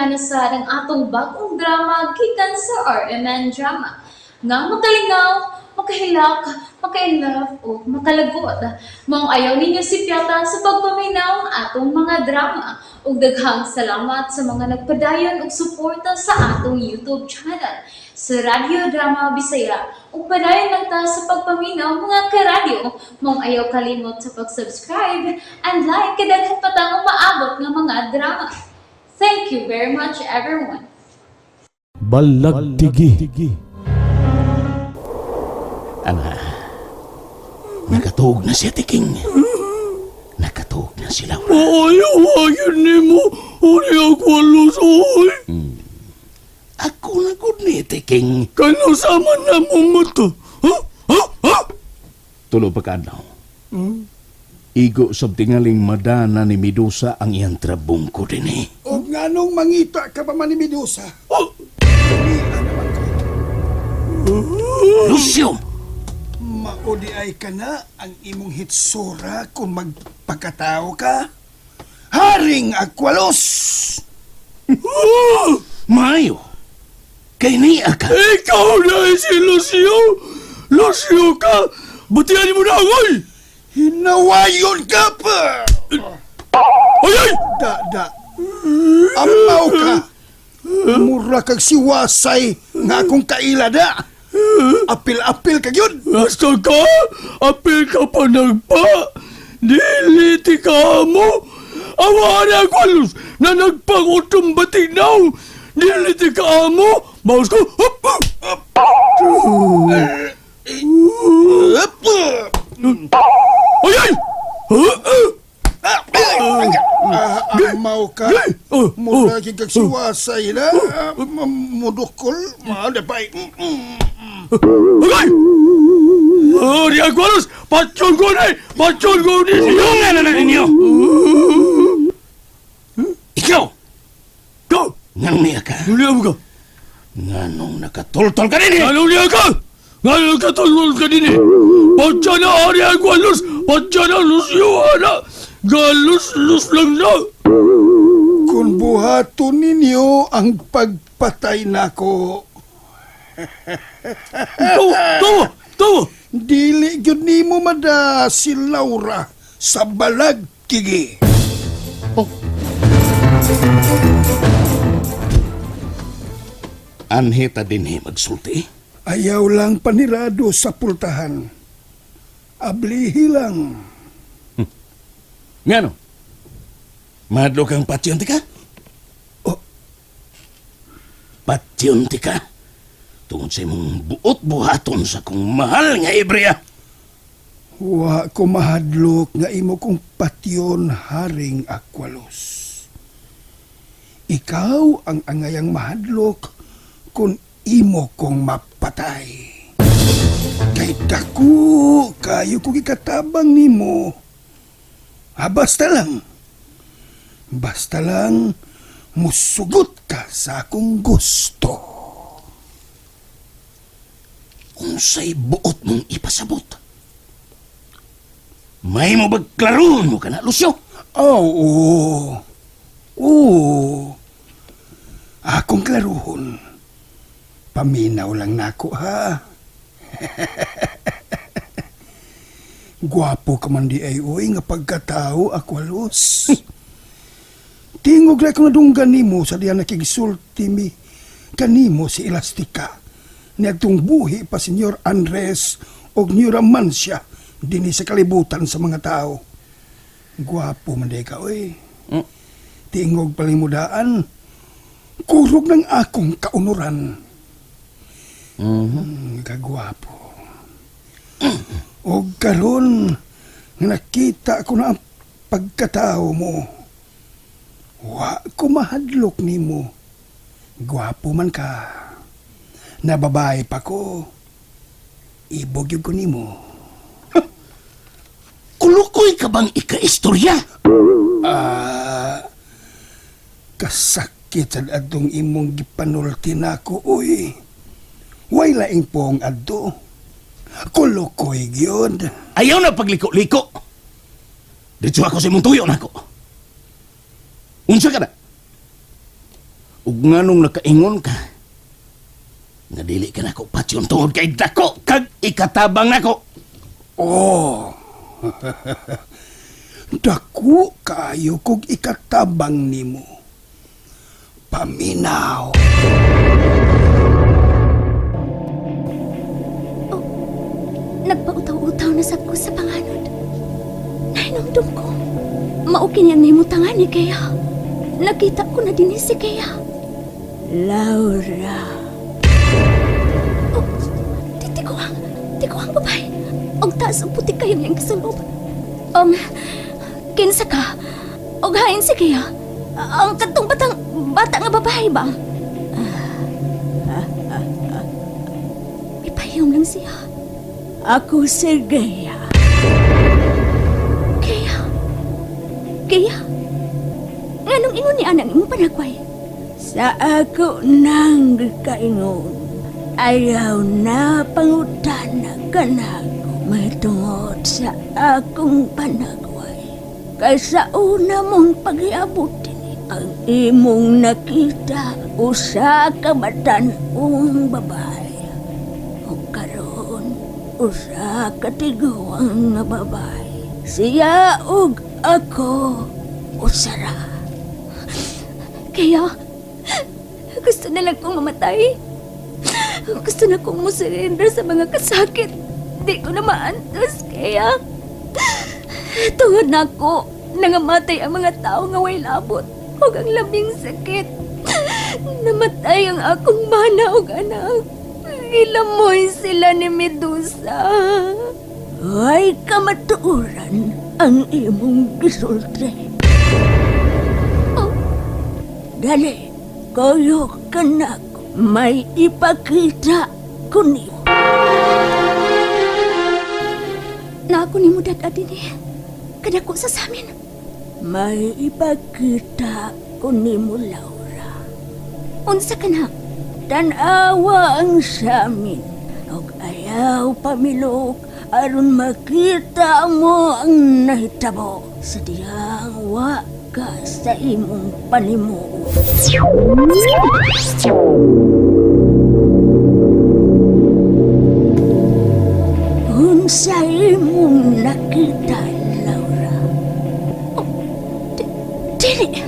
Amihan na sad ang atong bagong drama gikan sa RMN Drama nga makalingaw, makahilak, maka-inlove o makalagot. Maong ayaw ninyo sipyata sa pagpaminaw ang atong mga drama. Ug daghang salamat sa mga nagpadayon og suporta sa atong YouTube channel sa Radyo Drama Bisaya. Ug padayon lang ta sa pagpaminaw, mga karadyo. Maong ayaw kalimot sa pag-subscribe and like kay daghan pa tang umaabot nga mga drama. Thank you very much, everyone. Balagtigi. Ana, nakatuog na siya, Tiking. Nakatuog na si Laura. Ay, awayan nimo. Uri ako alusoy. Ako na gud ni, Tiking. Kano sama na mo mata? Ha? Ha? Ha? Tulo pa kaadlaw. Igo sab tingaling madana ni Medusa ang iyang trabungko din eh. Og nganong mangita ka pa man ni Medusa? Oh. Niya naman ko. Lucio! Maudi ay ka na ang imong hitsura kung magpakatao ka. Haring Aqualos! Mayo! Kay niya ka! Ikaw na si Lucio. Lucio ka. Butihan mo na ako'y. Hinawayon ka pa! Ay, ay! Da, da. Amaw ka! Mura kag siwasay nga akong kaila da. Apil-apil ka yun! Basta ka, apil ka pa nagpa. Dili ti ka mo. Awa na kwalos na nagpangutong batinaw. Dili ti ka mo. Maus ko. Hup, hup, hup. Ay, ay! Ah, ah. Amaw ka! Gay! Oh, oh. Mura kag siwasay na. Mudukol. Maadapay. Agay! Oh, di Aqualos! Patyon ko ni! Patyon ko ni siya! Nga na na ninyo! Ikaw! Go! Nganong niya ka? Niya mo ka! Nganong nakatultol ka din eh? Anong niya ka? Nganong katulol ka din eh? Patya na, Ari Aqualos! Patya na, Lucio, ana! Galus-lus lang na! Kung buhaton ninyo ang pagpatay nako, Tawa! Tawa! Tawa! dili gyud nimo mada si Laura sa balagtigi. Anheta din eh magsulti. Ayaw lang panirado sa pultahan. Ablihi lang. Ngano? Madlo kang patyon ti ka? Oh. Patyon ti ka? Tungod sa imong buot buhaton sa kong mahal nga Ebrea. Wa ko mahadlok nga imo kong patyon, Haring Aqualos. Ikaw ang angayang mahadlok kung imo kong mapatay. Kay dako kayo kong ikatabang nimo. Ah, basta lang. Basta lang musugot ka sa akong gusto. Unsay buot mong ipasabot? May mo bagklaroon mo ka na, Lucio? Oo. Oo. Akong klaruhon. Paminaw lang nako ha. Gwapo ka man di ay uy nga pagkatao, Aqualos. Tingog lang kong nadunggan nimo sa diyan nakigsulti mi kanimo si Elastica. Niadtong buhi pa Senyor Andres og Neuramancia dinhi sa kalibutan sa mga tao. Gwapo man di ka, oy. Tingog palimudaan. Kurog ng akong kaunuran. Kagwapo. Og karon nga nakita ko na ang pagkatao mo. Wa ko mahadlok nimo. Gwapo man ka. Nababae pa ko. Ibog yun ko nimo. Kulukoy ka bang ikaistorya? Ah, kasakit sa adtong imong gipanulti nako, uy. Way laing pong adto. Kulukoy gyud. Ayaw na pagliko-liko. Diretso ako sa imong tuyo nako. Unsa ka na? Ug nganong nakaingon ka nga dili ka nako patyon tungod kay dako kag ikatabang nako. Oh. Dako kaayo kog ikatabang nimo. Paminaw. Nagpautaw-utaw na sab ko sa panganod. Nahinumdum ko. Mao kini ang nahimutangan ni Kea. Nakita ko na dinhi si Kea. Laura. Oh, tikuang babae. Og taas og puti kayo niyang kasulob. Kinsa ka? Og hain si Kea. Ang katong bata nga babae ba? Ipahiyom lang siya. Ako si Gea. Kaya? Kaya? Nganong ingon ni anang imong panagway? Sa ako nang gikaingon, ayaw na pangutana kanako mahitungod sa akong panagway. Kay sa una mong pag-iabot dinhi, ang imong nakita usa ka batan-ong babae. Ug karon usa ka tiguang nga babae. Siya ug ako usara. Kaya, gusto na lang kong mamatay. Gusto na kong musurrender sa mga kasakit. Di ko na maantos, kaya... Tungod na ako, nangamatay ang mga tao nga way labot. Ug ang labing sakit. Namatay ang akong mana ug anak. Gilamoy sila ni Medusa. Ay kamatuoran ang imong gisulti. Oh. Dali, kayo kanak may ipakita ko niyo. Na ako ni mo dad din eh. Kadako sa samin. May ipakita ko nimo, Laura. Unsa ka na? Tanawa ang samin ug ayaw pamilok aron makita mo ang nahitabo sa diyang wa ka sa imong panimuot. Unsa imong nakita, Laura? Dili.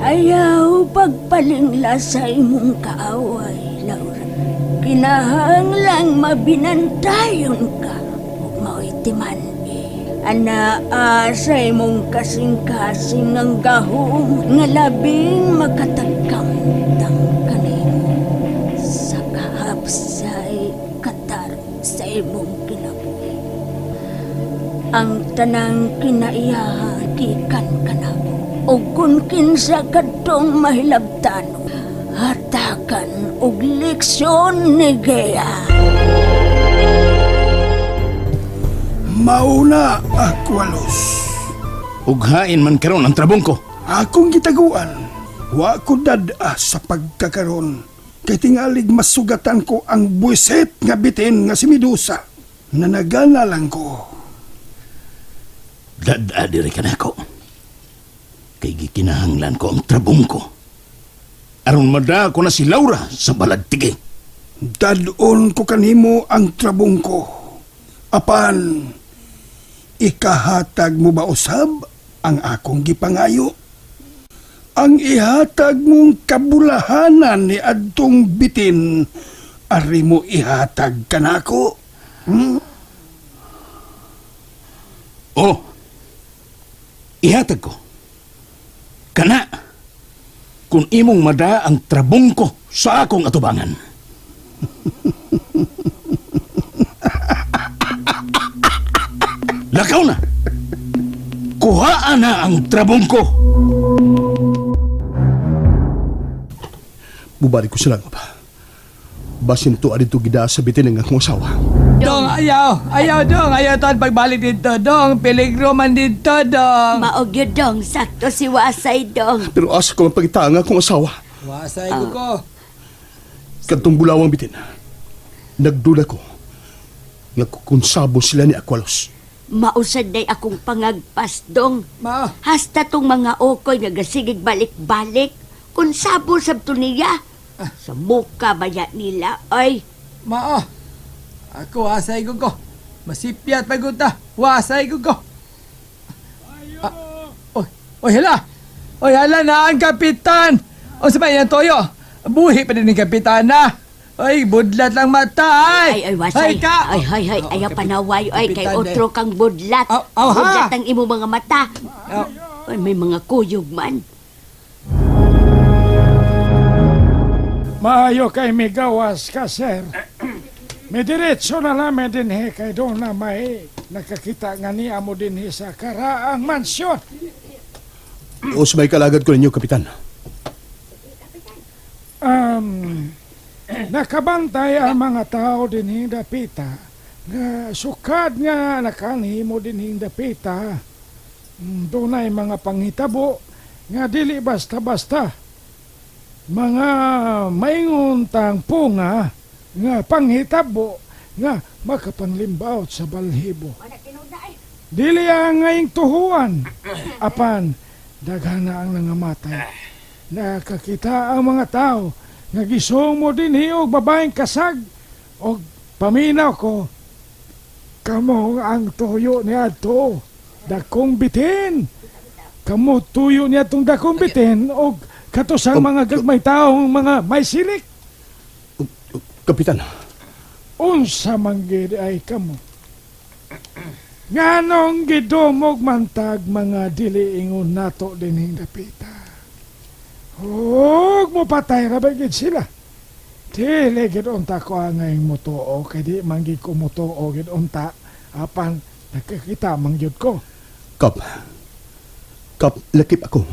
Ayaw pagpalingla sa imong kaaway, Laura. Kinahanglang mabinantayon ka ug mao'y timan-i. Anaa sa imong kasing-kasing ang gahom nga labing makatagamtang kanimo sa kahapsay katarong sa imong kinabuhi. Ang tanang kinaiyahan gikan kanako ug kun kinsa kadtong mahilabtan, hatakan og leksyon ni Gea. Mauna, Aqualos. Ug hain man karon ang trabong ko. Akong gitaguan, wa ko dad-a sa pagkakaron. Kay tingalig masugatan ko ang buwisit nga bitin nga si Medusa. Nanagana lang ko. Dad-a diri kanako. Kay gikinahanglan ko ang trabong ko. Aron mada ko na si Laura sa balagtigi. Dadon ko kanimo ang trabong ko. Apan, ikahatag mo ba usab ang akong gipangayo? Ang ihatag mong kabulahanan ni adtong bitin, ari mo ihatag kanako. Oh, ihatag ko. Kana, kung imong mada ang trabong ko sa akong atubangan. Lakaw na! Kuhaan na ang trabong ko! Bubalik ko sila nga ba. Basin to adito gida sa bitin ng akong asawa. Dong, ayaw! Ayaw, dong! Ayaw taon pagbalik dito, dong! Peligro man dito, dong! Maog yun, dong. Sakto si Wasay, dong. Pero asa ko mapagita ang akong asawa. Wasay ko ko. Kadtong bulawang bitin. Nagduda ko nga kukonsabo sila ni Aqualos. Mausad day akong pangagpas, dong. Ma. Hasta tong mga okoy nga gasigig balik-balik. Kung sabo sabto niya. Sa muka ba ya nila, ay. Mao. Ako asay ko ko. Masipyat pa gud ta. Wasay ko ko. Ah, oy, oy hala. Oy hala na ang kapitan. O sa may toyo. Buhi pa din ni kapitan na. Oy, budlat lang mata ay. Ay, ay, wasay. Ay, ka. Ay, ay, ay, Oo, ayaw panaway. Ay, kay kapitan, otro kang budlat. Aw, aw, ha? Budlat ang imong mga mata. Aw. Ay, may mga kuyog man. Maayo kay migawas ka, sir. May diretso na lang dinhi kay doon na may nakakita nga niya mo dinhi sa karaang mansyon. O may kalagad ko ninyo, Kapitan. Nakabantay ang mga tao dinhi dapita nga sukad nga nakanhi mo dinhi dapita. Dunay mga panghitabo nga dili basta-basta. Mga maingon tang punga nga panghitabo nga makapanglimbawot sa balhibo. Dili ang ngayong tuhuan apan daghan na ang nangamatay. Nakakita ang mga tao nga gisong mo dinhi og babaeng kasag og paminaw ko kamo ang tuyo niadto dakong bitin, kamo tuyo niadtong dakong bitin og kato sa mga gagmay taong mga may silik. Kapitan, Unsa man gid ay kamo, nganong gidumog man tag mga dili ingon nato dinhing dapita, ug mopatay ra ba gid sila? Dili gid unta ko angay motuo kay di man gid ko motuo gid unta, apan nakakita man gyud ko. Kap. Kap, lakip ako.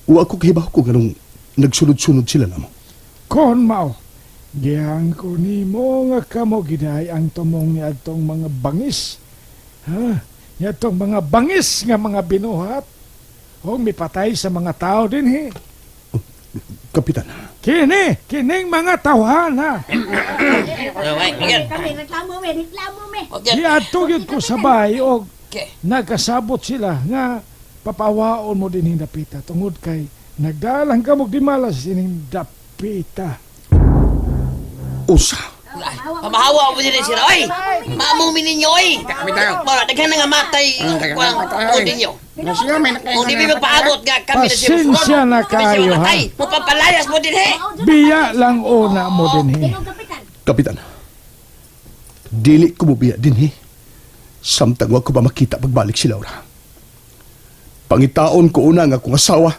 Wa ako kahibaw ko ganong nagsunod-sunod sila namo. Kon mao, giyang ko nimo nga kamo giday ang tumong niadtong mga bangis. Ha? Niadtong mga bangis nga mga binuhat. O mipatay sa mga tao dinhi. Kapitan, Kini, kining mga tawhana. Kami, reklamo me, reklamo me. Giadto gyud ko sa bahay og nagkasabot sila nga papawaon mo dinhing dapita tungod kay nagdalang kamog di malas sining dapita. usa. Pamahawa mo din sila, oy! Maamumin ninyo, oy! Para daghan na nga matay kuang o ninyo. Kung di mi magpaabot nga kami na siya Pasensya na Kami siya kayo, ha? mamatay. Mupapalayas mo din, he! Biya lang una mo dinhi. Kapitan. Kapitan, dili ko mubiya din eh. Samtang wa ko ba makita pagbalik si Laura. Pangitaon ko una nga akong asawa.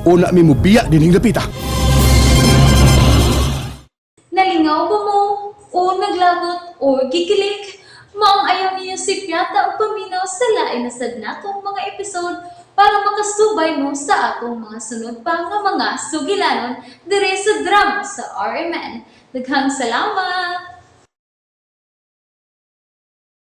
Una mi mubiya din hing dapita. Nalingaw ba mo? O naglagot o gikilig? Maong ayaw niyo si Piata o paminaw sa lain na sad natong mga episode para makasubay mo sa atong mga sunod pa nga mga sugilanon dire sa drama sa RMN. Daghang salamat!